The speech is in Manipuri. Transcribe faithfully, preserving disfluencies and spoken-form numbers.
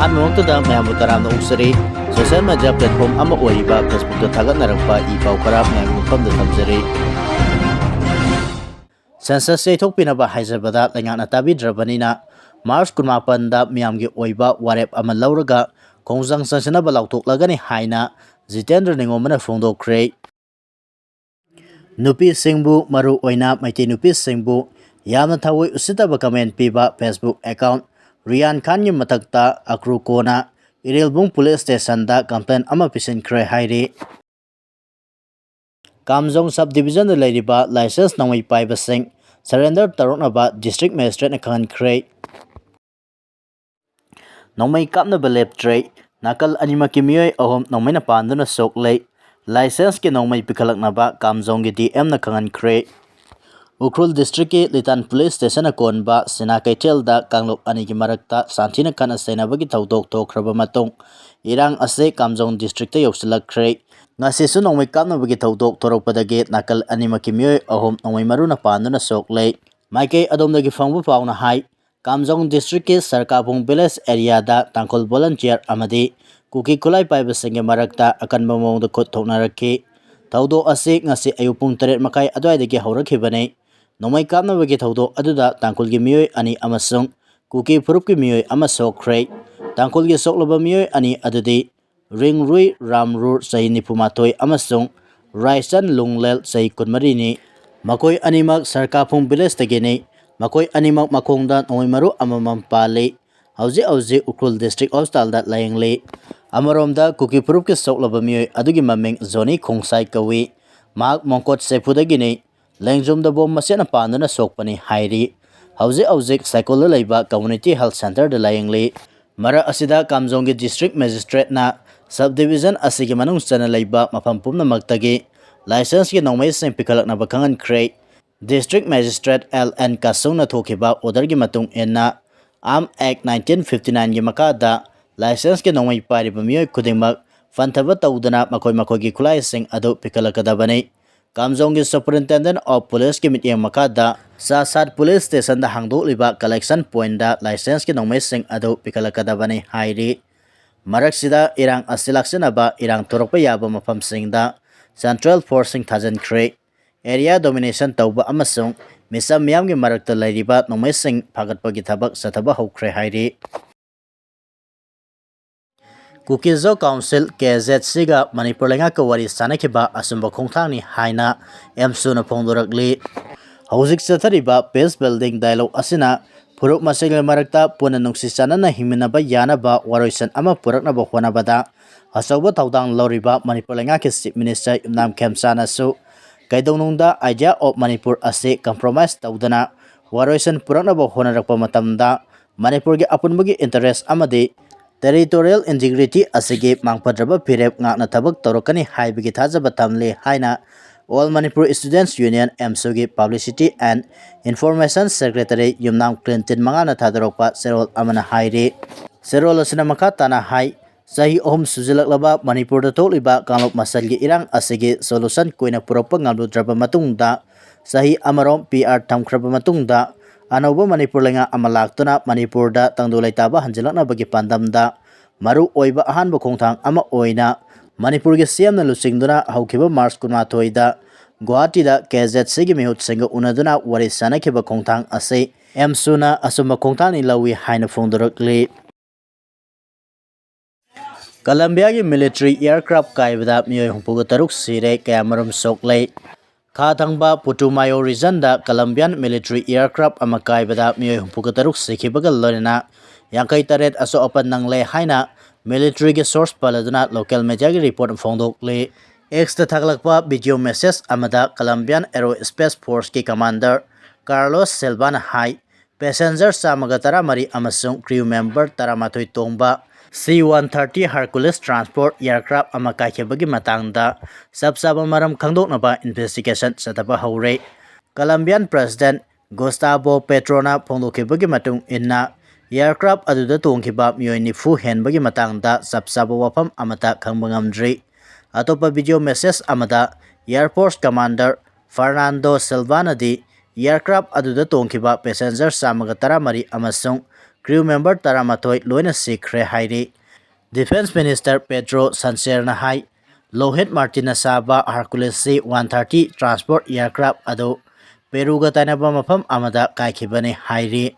ꯑꯍꯥꯟꯕꯃꯛꯇꯗ ꯃꯌꯥꯝꯕꯨ ꯇꯔꯥꯝꯅ ꯑꯣꯛꯆꯔꯤ꯫ Social media platform ꯑꯃ ꯑꯣꯏꯔꯤꯕ Facebookꯇ ꯊꯥꯒꯠꯅꯔꯛꯄ ꯏ ꯄꯥꯎ ꯈꯔ ꯃꯌꯥꯝꯒꯤ ꯃꯐꯝꯗ ꯊꯝꯖꯔꯤ꯫ Census ꯌꯩꯊꯣꯛꯄꯤꯅꯕ ꯍꯥꯏꯖꯕꯗ ꯂꯩꯉꯥꯛꯅ ꯇꯥꯕꯤꯗ꯭ꯔꯕꯅꯤꯅ March ꯀꯨꯟꯃꯥꯄꯟꯗ ꯃꯤꯌꯥꯝꯒꯤ ꯑꯣꯏꯕ ꯋꯥꯔꯦꯞ ꯑꯃ ꯂꯧꯔꯒ ꯈꯣꯡꯖꯪ ꯆꯪꯁꯤꯟꯅꯕ ꯂꯥꯎꯊꯣꯛꯂꯒꯅꯤ ꯍꯥꯏꯅ ꯖꯤꯇꯦꯟꯗ꯭ꯔ ꯅꯤꯉꯣꯝꯕꯅ ꯐꯣꯡꯗꯣꯛꯈ꯭ꯔꯦ꯫ ꯅꯨꯄꯤꯁꯤꯡꯕꯨ, ꯃꯔꯨꯑꯣꯏꯅ ꯃꯩꯇꯩ ꯅꯨꯄꯤꯁꯤꯡꯕꯨ ꯌꯥꯝꯅ ꯊꯑꯣꯏ ꯎꯁꯤꯠꯇꯕ comment ꯄꯤꯕ Facebook account ꯔꯤꯌꯥꯟ ꯈꯥꯟꯒꯤ ꯃꯊꯛꯇ ꯑꯀ꯭ꯔꯨꯀꯣꯅ ꯏꯔꯤꯜꯕꯨꯡ Police Stationꯗ complaint ꯑꯃ ꯄꯤꯁꯤꯟꯈ꯭ꯔꯦ ꯍꯥꯏꯔꯤ꯫ ꯀꯥꯝꯖꯣꯡ Sub Divisionꯗ ꯂꯩꯔꯤꯕ license ꯅꯣꯡꯃꯩ ꯄꯥꯏꯕꯁꯤꯡ surrender ꯇꯧꯔꯛꯅꯕ District Magistrateꯅ ꯈꯪꯍꯟꯈ꯭ꯔꯦ꯫ ꯅꯣꯡꯃꯩ ꯀꯥꯞꯅꯕ ꯂꯦꯞꯇ꯭ꯔꯦ꯫ ꯅꯥꯀꯜ ꯑꯅꯤꯃꯛꯀꯤ ꯃꯤꯑꯣꯏ ꯑꯍꯨꯝ ꯅꯣꯡꯃꯩꯅ ꯄꯥꯟꯗꯨꯅ ꯁꯣꯛꯂꯦ꯫ Licenseꯀꯤ ꯅꯣꯡꯃꯩ ꯄꯤꯈꯠꯂꯛꯅꯕ ꯀꯥꯝꯖꯣꯡꯒꯤ DMꯅ ꯈꯪꯍꯟꯈ꯭ꯔꯦ꯫ ꯎꯈ꯭ꯔꯨꯜ Districtꯀꯤ ꯂꯤꯇꯥꯟ Police Stationꯅ ꯀꯣꯟꯕ ꯁꯤꯅꯥ ꯀꯩꯊꯦꯜꯗ ꯀꯥꯡꯂꯨꯞ ꯑꯅꯤꯒꯤ ꯃꯔꯛꯇ ꯁꯥꯟꯊꯤꯅ ꯈꯠꯅ ꯆꯩꯅꯕꯒꯤ ꯊꯧꯗꯣꯛ ꯊꯣꯛꯈ꯭ꯔꯕ ꯃꯇꯨꯡ, ꯏꯔꯥꯡ ꯑꯁꯤ ꯀꯥꯝꯖꯣꯡ Districtꯇ ꯌꯧꯁꯤꯜꯂꯛꯈ꯭ꯔꯦ꯫ ꯉꯁꯤꯁꯨ ꯅꯣꯡꯃꯩ ꯀꯥꯞꯅꯕꯒꯤ ꯊꯧꯗꯣꯛ ꯊꯣꯔꯛꯄꯗꯒꯤ ꯅꯥꯀꯜ ꯑꯅꯤꯃꯛꯀꯤ ꯃꯤꯑꯣꯏ ꯑꯍꯨꯝ ꯅꯣꯡꯃꯩ ꯃꯔꯨꯅ ꯄꯥꯟꯗꯨꯅ ꯁꯣꯛꯂꯦ꯫ ꯃꯥꯏꯀꯩ ꯑꯗꯣꯝꯗꯒꯤ ꯐꯪꯕ ꯄꯥꯎꯅ ꯍꯥꯏ, ꯀꯥꯝꯖꯣꯡ Districtꯀꯤ ꯁꯔꯀꯥꯕꯨꯡ Village areaꯗ ꯇꯥꯡꯈꯨꯜ volunteer ꯑꯃꯗꯤ ꯀꯨꯀꯤ ꯈꯨꯠꯂꯥꯏ ꯄꯥꯏꯕꯁꯤꯡꯒꯤ ꯃꯔꯛꯇ ꯑꯀꯟꯕ ꯃꯑꯣꯡꯗ ꯈꯨꯠ ꯊꯣꯛꯅꯔꯛꯈꯤ꯫ ꯊꯧꯗꯣꯛ ꯑꯁꯤ ꯉꯁꯤ ꯑꯌꯨꯛ ꯄꯨꯡ ꯇꯔꯦꯠ ꯃꯈꯥꯏ ꯑꯗꯨꯋꯥꯏꯗꯒꯤ ꯍꯧꯔꯛꯈꯤꯕꯅꯤ꯫ ꯅꯣꯡꯃꯩ ꯀꯥꯞꯅꯕꯒꯤ ꯊꯧꯗꯣꯛ ꯑꯗꯨꯗ ꯇꯥꯡꯈꯨꯜꯒꯤ ꯃꯤꯑꯣꯏ ꯑꯅꯤ ꯑꯃꯁꯨꯡ ꯀꯨꯀꯤ ꯐꯨꯔꯨꯞꯀꯤ ꯃꯤꯑꯣꯏ ꯑꯃ ꯁꯣꯛꯈ꯭ꯔꯦ꯫ ꯇꯥꯡꯈꯨꯜꯒꯤ ꯁꯣꯛꯂꯕ ꯃꯤꯑꯣꯏ ꯑꯅꯤ ꯑꯗꯨꯗꯤ ꯔꯤꯡꯔꯨꯏ ꯔꯥꯝꯔꯨꯔ, ꯆꯍꯤ ꯅꯤꯐꯨ ꯃꯥꯊꯣꯏ, ꯑꯃꯁꯨꯡ ꯔꯥꯏꯆꯟ ꯂꯨꯡꯂꯦꯜ, ꯆꯍꯤ ꯀꯨꯟꯃꯔꯤꯅꯤ꯫ ꯃꯈꯣꯏ ꯑꯅꯤꯃꯛ ꯁꯔꯀꯥꯐꯨꯡ Villageꯇꯒꯤꯅꯤ꯫ ꯃꯈꯣꯏ ꯑꯅꯤꯃꯛ ꯃꯈꯣꯡꯗ ꯅꯣꯡꯃꯩ ꯃꯔꯨ ꯑꯃꯃꯝ ꯄꯥꯜꯂꯤ꯫ ꯍꯧꯖꯤꯛ ꯍꯧꯖꯤꯛ ꯎꯈ꯭ꯔꯨꯜ District Hospitalꯗ ꯂꯥꯌꯦꯡꯂꯤ꯫ ꯑꯃꯔꯣꯝꯗ, ꯀꯨꯀꯤ ꯐꯨꯔꯨꯞꯀꯤ ꯁꯣꯛꯂꯕ ꯃꯤꯑꯣꯏ ꯑꯗꯨꯒꯤ ꯃꯃꯤꯡ ꯖꯣꯅꯤ ꯈꯣꯡꯁꯥꯏ ꯀꯧꯏ꯫ ꯃꯍꯥꯛ ꯃꯣꯡꯀꯣꯠ ꯁꯦꯐꯨꯗꯒꯤꯅꯤ꯫ ꯂꯦꯡꯖꯨꯝꯗ ꯕꯣꯝ ꯃꯆꯦꯠꯅ ꯄꯥꯟꯗꯨꯅ ꯁꯣꯛꯄꯅꯤ ꯍꯥꯏꯔꯤ꯫ ꯍꯧꯖꯤꯛ ꯍꯧꯖꯤꯛ ꯁꯥꯏꯀꯣꯜꯗ ꯂꯩꯕ Community Health Centreꯗ ꯂꯥꯌꯦꯡꯂꯤ꯫ ꯃꯔꯛ ꯑꯁꯤꯗ ꯀꯥꯝꯖꯣꯡꯒꯤ District Magistrateꯅ Sub Division ꯑꯁꯤꯒꯤ ꯃꯅꯨꯡ ꯆꯟꯅ ꯂꯩꯕ ꯃꯐꯝ ꯄꯨꯝꯅꯃꯛꯇꯒꯤ licenseꯀꯤ ꯅꯣꯡꯃꯩꯁꯤꯡ ꯄꯤꯈꯠꯂꯛꯅꯕ ꯈꯪꯍꯟꯈ꯭ꯔꯦ꯫ District Magistrate L N ꯀꯥꯁꯨꯡꯅ ꯊꯣꯛꯈꯤꯕ orderꯒꯤ ꯃꯇꯨꯡ ꯏꯟꯅ, Arms Act nineteen fifty nineꯒꯤ ꯃꯈꯥꯗ licenseꯀꯤ ꯅꯣꯡꯃꯩ ꯄꯥꯏꯔꯤꯕ ꯃꯤꯑꯣꯏ ꯈꯨꯗꯤꯡꯃꯛ ꯐꯟꯊꯕ ꯇꯧꯗꯅ ꯃꯈꯣꯏ ꯃꯈꯣꯏꯒꯤ ꯈꯨꯠꯂꯥꯏꯁꯤꯡ ꯑꯗꯨ ꯄꯤꯈꯠꯂꯛꯀꯗꯕꯅꯤ꯫ ꯀꯥꯝꯖꯣꯡꯒꯤ Superintendent of Policeꯀꯤ ꯃꯤꯠꯌꯦꯡ ꯃꯈꯥꯗ ꯆꯥꯁꯥꯠ Police Stationꯗ ꯍꯥꯡꯗꯣꯛꯂꯤꯕ collection pointꯇ licenceꯀꯤ ꯅꯣꯡꯃꯩꯁꯤꯡ ꯑꯗꯨ ꯄꯤꯈꯠꯂꯛꯀꯗꯕꯅꯤ ꯍꯥꯏꯔꯤ꯫ ꯃꯔꯛꯁꯤꯗ ꯏꯔꯥꯡ ꯑꯁꯤ ꯂꯥꯛꯁꯤꯟꯅꯕ ꯏꯔꯥꯡ ꯊꯣꯔꯛꯄ ꯌꯥꯕ ꯃꯐꯝꯁꯤꯡꯗ central forceꯁꯤꯡ ꯊꯥꯖꯤꯟꯈ꯭ꯔꯦ꯫ Area domination ꯇꯧꯕ ꯑꯃꯁꯨꯡ ꯃꯤꯆꯝ ꯃꯤꯌꯥꯝꯒꯤ ꯃꯔꯛꯇ ꯂꯩꯔꯤꯕ ꯅꯣꯡꯃꯩꯁꯤꯡ ꯐꯥꯒꯠꯄꯒꯤ ꯊꯕꯛ ꯆꯠꯊꯕ ꯍꯧꯈ꯭ꯔꯦ ꯍꯥꯏꯔꯤ꯫ Kuki-Zo Council, KZCꯒ ꯃꯅꯤꯄꯨꯔ ꯂꯩꯉꯥꯛꯀ ꯋꯥꯔꯤ ꯁꯥꯟꯅꯈꯤꯕ ꯑꯆꯨꯝꯕ ꯈꯣꯡꯊꯥꯡꯅꯤ ꯍꯥꯏꯅ ꯑꯦꯝꯁꯨꯅ ꯐꯣꯡꯗꯣꯔꯛꯂꯤ꯫ ꯍꯧꯖꯤꯛ ꯆꯠꯊꯔꯤꯕ peace building dialogue ꯑꯁꯤꯅ ꯐꯨꯔꯨꯞ ꯃꯁꯦꯜꯒꯤ ꯃꯔꯛꯇ ꯄꯨꯟꯅ ꯅꯨꯡꯁꯤ ꯆꯥꯟꯅꯅ ꯍꯤꯡꯃꯤꯟꯅꯕ ꯌꯥꯅꯕ ꯋꯥꯔꯣꯏꯁꯤꯟ ꯑꯃ ꯄꯨꯔꯛꯅꯕ ꯍꯣꯠꯅꯕꯗ ꯑꯆꯧꯕ ꯊꯧꯗꯥꯡ ꯂꯧꯔꯤꯕ ꯃꯅꯤꯄꯨꯔ ꯂꯩꯉꯥꯛꯀꯤ Chief Minister ꯌꯨꯝꯅꯥꯝ ꯈꯦꯝꯆꯥꯅꯁꯨ ꯀꯩꯗꯧꯅꯨꯡꯗ idea of ꯃꯅꯤꯄꯨꯔ ꯑꯁꯤ compromise ꯇꯧꯗꯅ ꯋꯥꯔꯣꯏꯁꯤꯟ ꯄꯨꯔꯛꯅꯕ ꯍꯣꯠꯅꯔꯛꯄ ꯃꯇꯝꯗ ꯃꯅꯤꯄꯨꯔꯒꯤ ꯑꯄꯨꯟꯕꯒꯤ interest ꯑꯃꯗꯤ territorial integrity ꯑꯁꯤꯒꯤ ꯃꯥꯡꯐꯗ꯭ꯔꯕ ꯐꯤꯔꯦꯞ ꯉꯥꯛꯅ ꯊꯕꯛ ꯇꯧꯔꯛꯀꯅꯤ ꯍꯥꯏꯕꯒꯤ ꯊꯥꯖꯕ ꯊꯝꯂꯤ ꯍꯥꯏꯅ All Manipur Students Union, AMSUꯒꯤ Publicity and Information Secretary Yumnam Clinton ꯃꯉꯥꯅ ꯊꯥꯗꯣꯔꯛꯄ ꯆꯦꯔꯣꯜ ꯑꯃꯅ ꯍꯥꯏꯔꯤ꯫ ꯆꯦꯔꯣꯜ ꯑꯁꯤꯅ ꯃꯈꯥ ꯇꯥꯅ ꯍꯥꯏ, ꯆꯍꯤ ꯑꯍꯨꯝ ꯁꯨꯖꯤꯜꯂꯛꯂꯕ ꯃꯅꯤꯄꯨꯔꯗ ꯊꯣꯛꯂꯤꯕ ꯀꯥꯡꯂꯨꯞ ꯃꯁꯦꯜꯒꯤ ꯏꯔꯥꯡ ꯑꯁꯤꯒꯤ solution ꯀꯨꯏꯅ ꯄꯨꯔꯛꯄ ꯉꯝꯂꯨꯗ꯭ꯔꯕ ꯃꯇꯨꯡꯗ, ꯆꯍꯤ ꯑꯃꯔꯣꯝ PR ꯊꯝꯈ꯭ꯔꯕ ꯃꯇꯨꯡꯗ, ꯑꯅꯧꯕ ꯃꯅꯤꯄꯨꯔ ꯂꯩꯉꯥꯛ ꯑꯃ ꯂꯥꯛꯇꯨꯅ ꯃꯅꯤꯄꯨꯔꯗ ꯇꯪꯗꯨ ꯂꯩꯇꯥꯕ ꯍꯟꯖꯤꯜꯂꯛꯅꯕꯒꯤ ꯄꯥꯟꯗꯝꯗ ꯃꯔꯨ ꯑꯣꯏꯕ ꯑꯍꯥꯟꯕ ꯈꯣꯡꯊꯥꯡ ꯑꯃ ꯑꯣꯏꯅ ꯃꯅꯤꯄꯨꯔꯒꯤ CMꯅ ꯂꯨꯆꯤꯡꯗꯨꯅ ꯍꯧꯈꯤꯕ March ꯀꯨꯟꯃꯥꯊꯣꯏꯗ ꯒꯨꯋꯥꯍꯥꯇꯤꯗ KZCꯒꯤ ꯃꯤꯍꯨꯠꯁꯤꯡꯒ ꯎꯅꯗꯨꯅ ꯋꯥꯔꯤ ꯁꯥꯅꯈꯤꯕ ꯈꯣꯡꯊꯥꯡ ꯑꯁꯤ ꯑꯦꯝꯁꯨꯅ ꯑꯆꯨꯝꯕ ꯈꯣꯡꯊꯥꯡꯅꯤ ꯂꯧꯏ ꯍꯥꯏꯅ ꯐꯣꯡꯗꯣꯔꯛꯂꯤ꯫ ꯀꯂꯝꯕꯤꯌꯥꯒꯤ military aircraft ꯀꯥꯏꯕꯗ ꯃꯤꯑꯣꯏ ꯍꯨꯝꯐꯨꯒ ꯇꯔꯨꯛ ꯁꯤꯔꯦ, ꯀꯌꯥꯃꯔꯨꯝ ꯁꯣꯛꯂꯦ꯫ ꯈꯥ ꯊꯪꯕ Putumayo regionꯗ Colombian military aircraft ꯑꯃ ꯀꯥꯏꯕꯗ ꯃꯤꯑꯣꯏ ꯍꯨꯝꯐꯨꯒ ꯇꯔꯨꯛ ꯁꯤꯈꯤꯕꯒ ꯂꯣꯏꯅꯅ ꯌꯥꯡꯈꯩ ꯇꯔꯦꯠ ꯑꯁꯣꯛ ꯑꯄꯟ ꯅꯪꯂꯦ ꯍꯥꯏꯅ militaryꯒꯤ source ꯄꯜꯂꯗꯨꯅ local mediaꯒꯤ report ꯑꯃ ꯐꯣꯡꯗꯣꯛꯂꯤ꯫ Xꯇ ꯊꯥꯒꯠꯂꯛꯄ video message ꯑꯃꯗ Colombian Aerospace Forceꯀꯤ commander Carlos Silvana ꯍꯥꯏ, passenger ꯆꯥꯝꯃꯒ ꯇꯔꯥꯃꯔꯤ ꯑꯃꯁꯨꯡ crew member ꯇꯔꯥꯃꯥꯊꯣꯏ ꯇꯣꯡꯕ C one thirty Hercules transport aircraft ꯑꯃ ꯀꯥꯏꯈꯤꯕꯒꯤ ꯃꯇꯥꯡꯗ ꯆꯞ ꯆꯥꯕ ꯃꯔꯝ ꯈꯪꯗꯣꯛꯅꯕ investigation ꯆꯠꯊꯕ ꯍꯧꯔꯦ꯫ Colombian President Gustavo Petroꯅ ꯐꯣꯡꯗꯣꯛꯈꯤꯕꯒꯤ ꯃꯇꯨꯡ ꯏꯟꯅ, aircraft ꯑꯗꯨꯗ ꯇꯣꯡꯈꯤꯕ ꯃꯤꯑꯣꯏ ꯅꯤꯐꯨ ꯍꯦꯟꯕꯒꯤ ꯃꯇꯥꯡꯗ ꯆꯞ ꯆꯥꯕ ꯋꯥꯐꯝ ꯑꯃꯠꯇ ꯈꯪꯕ ꯉꯝꯗ꯭ꯔꯤ꯫ ꯑꯇꯣꯞꯄ video message ꯑꯃꯗ Air Force Commander Fernando Silvanaꯗꯤ aircraft ꯑꯗꯨꯗ ꯇꯣꯡꯈꯤꯕ passenger ꯆꯥꯝꯃꯒ ꯇꯔꯥꯃꯔꯤ ꯑꯃꯁꯨꯡ crew member ꯇꯔꯥꯃꯥꯊꯣꯏ ꯂꯣꯏꯅ ꯁꯤꯈ꯭ꯔꯦ ꯍꯥꯏꯔꯤ꯫ Defence Minister Pedro Sanchezꯅ ꯍꯥꯏ, Lockheed Martinꯅ ꯁꯥꯕ HerculesC one thirty transport aircraft ꯑꯗꯨ ꯄꯦꯔꯨꯒ ꯇꯥꯏꯅꯕ ꯃꯐꯝ ꯑꯃꯗ ꯀꯥꯏꯈꯤꯕꯅꯤ ꯍꯥꯏꯔꯤ꯫